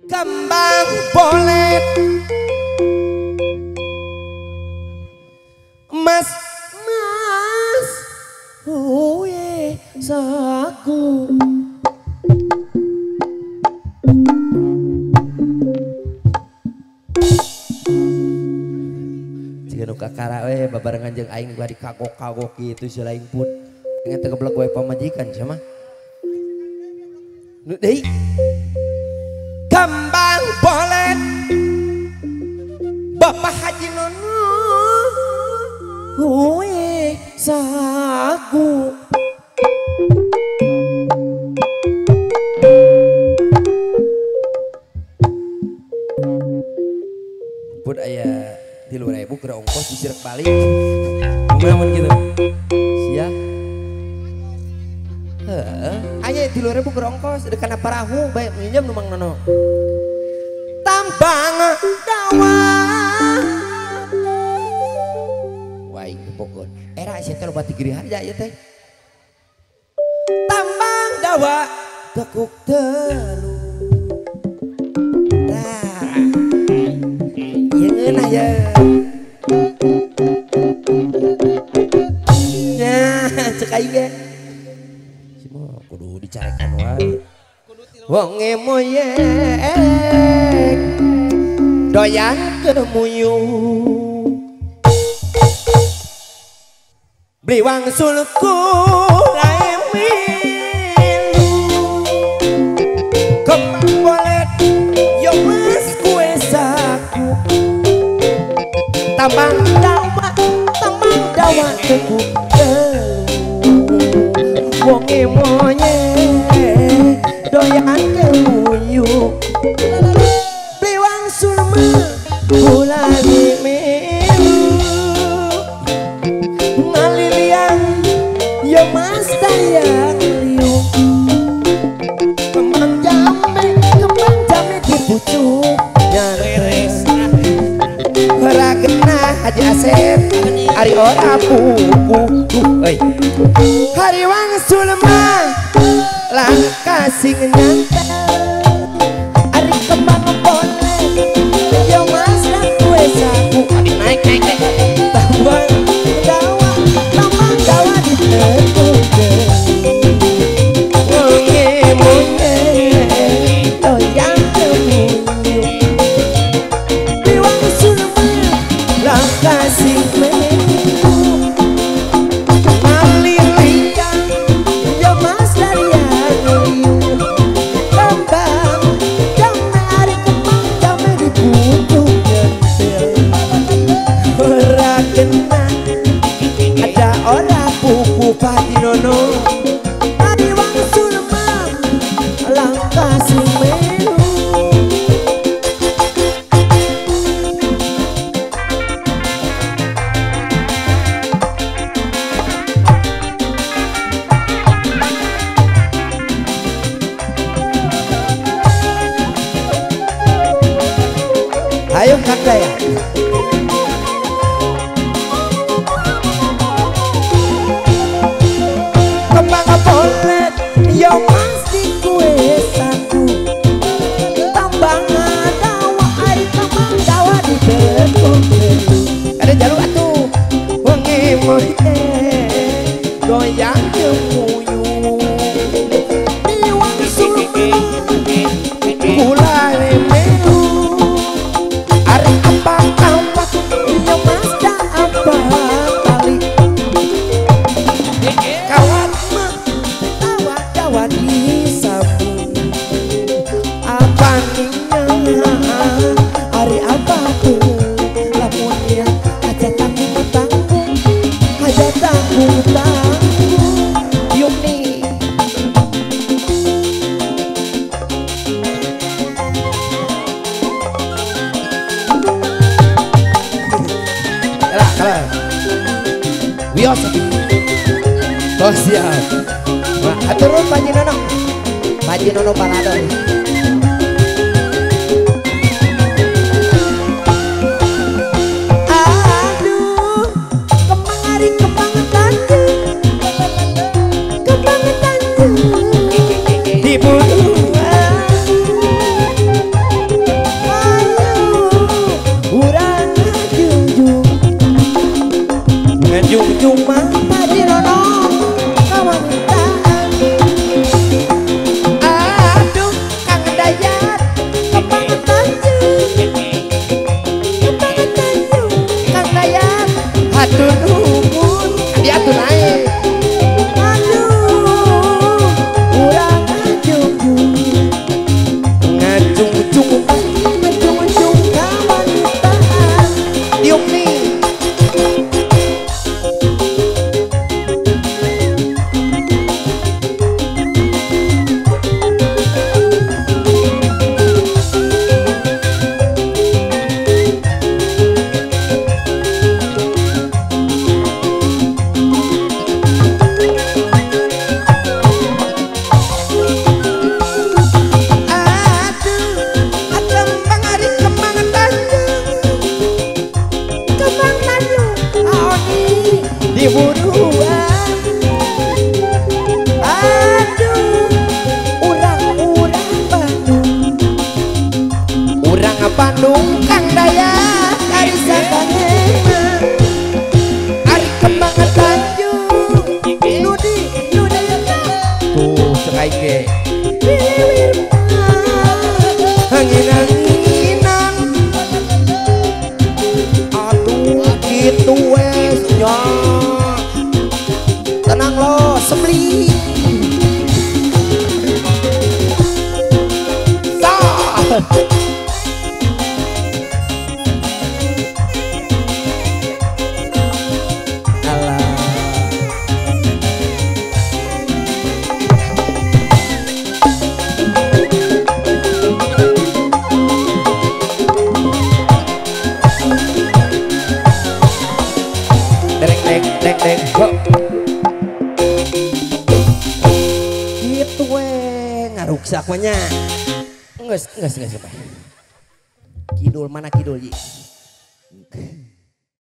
Kembang bolet mas mas uye saku jika nu kakara we babarengan jeung aing bari kagok-kagok kitu si lain pun pengen teu geblek we pamajikan sia mah nu deui. Kembang bolet Bapak Haji Nono uye sagu pun aya 3.000 keur ongkos disirek balik kumaha mun kitu sia heeh aya 3.000 keur ongkos deuk kana parahu bae minjem nu Mang Nono tambang dawa waing pokon era sia teh loba tigiri harja ieu teh tambang dawa tekuk telu tah ieu ngeunah ye nya cek aing ge kudu dicarekan wae wong moyek doyan kemuyu beli wangsulku rae milu kembang bolet yo mas kue saku tambang dawa tekuk telu wonge monyet doyan kemuyu beli wangsul mah kulali melu ngaliliang ya mas dayang liu kembang jambe dipucuk nyares ora kena Haji Asep ari ora puku euy hari wangsul mah langka sing nyantel ari kembang bolet yo mas kue saku naik naik naik tambang dawa ditekuk wonge monyet doyan kemuyu di wangsul mah langka sing melu ada orang puku Pati Nono ari wangsul mah langka sing melu. Ayo kakak ya. Kembang bolet yo pasti kue saku tambang dawa ari tambang dawa ditekuk ada jaluk atuh wonge moyek goyang kemuyu di wangsul kula melu ari apa apa yo mas da apa kali kawat mah tawa dawa disapu apa ninya ari apa tuh lamun ya aja tanggung tanggung aja tanggung tanggung yuk nih. Kalah wios. Oh siap. Wah, atur Pak Haji Nono. Pak Haji Nono Paladon. Aduh, kembang ari kembang tanjung. Kembang tanjung dibunuh. Bandung Kang Daya ari sakangena ari kembang Tanjung nu di nu daya tuh cek aing ge angin-anginan aduh kitu we nya tenang lo sebeli tah. Alah. Derek dek dek dek ho. Gitu we ngaruksak mah nya. Geus geus geus we. Kidul mana kidul ji?